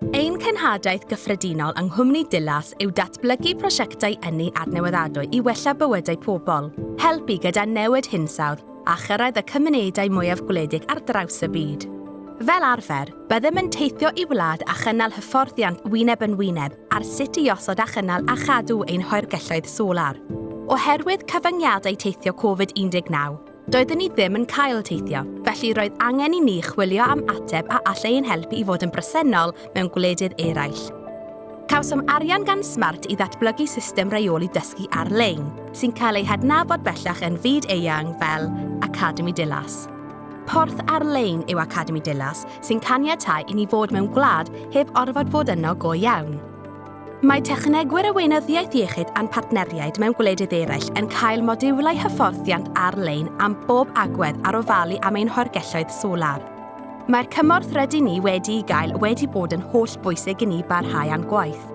Ein cenhadaeth gyffredinol yng Nghwmni Dulas yw datblygu prosiectau ynni adnewyddadwy i wella bywydau pobl, helpu gyda newid hinsawdd a chyrraedd y cymunedau mwyaf gwledig ar draws y byd. Fel arfer, byddem yn teithio i wlad a chynnal hyfforddiant wyneb yn wyneb ar sut i osod a chynnal a chadw ein hoergelloedd solar. Oherwydd cyfyngiadau teithio Covid 19, Doedden ni ddim yn cael teithio, felly roedd angen i ni chwilio am ateb a allai ein helpu i fod yn bresennol mewn gwledydd eraill. Cawsom arian gan Smart i ddatblygu system reoli dysgu ar-lein, sy'n cael ei hadnabod bellach yn fyd eang fel Academi Dulas. Porth ar-lein yw Academi Dulas sy'n caniatáu i ni fod mewn gwlad heb orfod bod yno go iawn. Mae technegwyr y Weinyddiaeth Iechyd a'n partneriaid mewn gwledydd eraill yn cael modiwlau hyfforddiant ar-lein am bob agwedd ar ofalu am ein hoergelloedd solar. Mae'r cymorth rydyn ni wedi'i gael wedi bod yn holl bwysig i ni barhau â'n gwaith.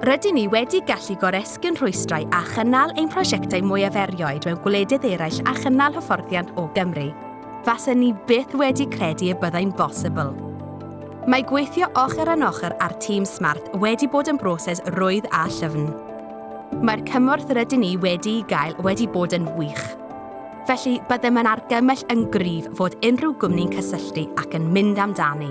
Rydyn ni wedi gallu goresgyn rhwystrau a chynnal ein prosiectau mwyaf erioed mewn gwledydd eraill a chynnal hyfforddiant o Gymru. Fasen ni byth wedi credu y byddai'n bosibl. Mae gweithio ochr yn ochr â'r tîm Smart wedi bod yn broses rwydd a llyfn. Mae'r cymorth rydyn ni wedi'i gael wedi bod yn wych. Felly, byddem yn argymell yn gryf fod unrhyw gwmni'n cysylltu ac yn mynd amdani.